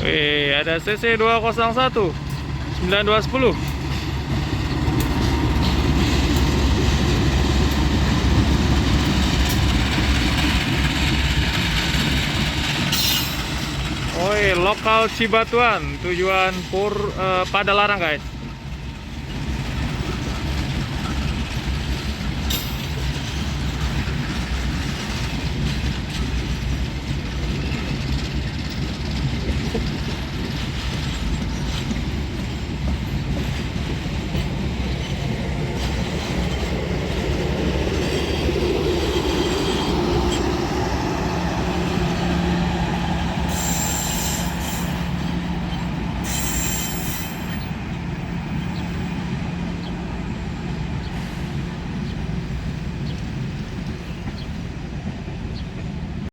Wih, ada CC 201 9210. Woi, lokal Cibatuan, tujuan Padalarang guys.